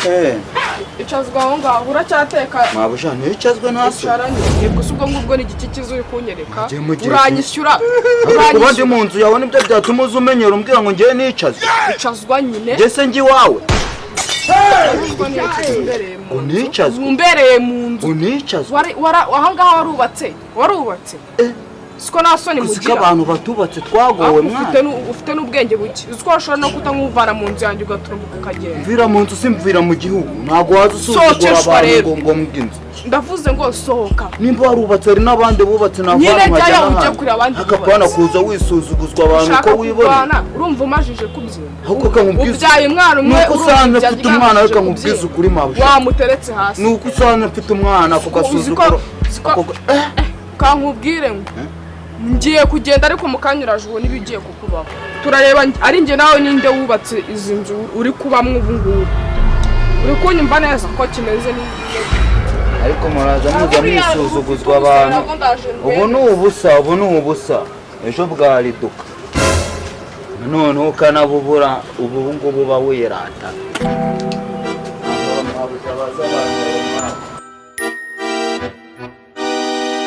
Eh, Icazwa aho ngaho, uracyateka. Mabuja, nticazwe ntasi. Icara nyine. Gusa ubwo ngubwo ni igiki cyiza uri kunyereka? Mugiye mugiye. Uranyishyura. Kuba ndi Uranyishyura. mu nzu yawe nibyo byatuma uza umenyera umbwira ngo ngewe nicazwe? Icazwa nyine. Njye se njye iwawe? Icazwa niyo umbereye mu Ngo nzu. nicazwe? Umbereye mu nzu. Ngo nicazwe? Ahangaha warubatse, warubatse. Eh. Siko nta soni Uzi ko mugira? abantu batubatse twagowe. Ariko ufite Mwana. Ufite n'ubwenge buke. Uzi ko washobora no kutamwuvana mu nzu yanjye, ugaturumbuka ukagenda? Mvira mu nzu si mvira mu gihugu. Ntabwo waza usuzugura Sokeshwa abantu rero. ngo mbwe inzu. Ndavuze ngo sohoka. Nimba warubatse, hari n'abandi bubatse navana Nyine nkajya jyayo ujye n'ahandi. kureba abandi Hakapana bubatse. kuza wisuzuguzwa abantu Ushaka uko wiboneye. kurwana, urumva umajije kubyimba. Ahubwo kankubwiza Ubyaye umwana umwe, nuko urumva usanze ibyaye mfite umwana, umajije reka nkubwize kubyimba. ukuri, mabuja. Wamuteretse hasi. Nuko usanze mfite umwana, ako Uzi ko gasuzuguro uzi ko eh. Kankubwire ngo ngiye kugenda, ariko mu kanya uraje ubona ibigiye kukubaho. Turareba ari njye nawe ninde wubatse izi nzu uri kubamwo ubu ngubu. Uri kunyumva neza ko kimeze ni Ariko muraza muza Buriya mwisuzuguzwa ufite abantu. umusaraba, ndaje Ubu ni ubusa, ubu ni ubusa, ejo bwariduka noneho ukanabubura. Ubu ngubu uba wirata.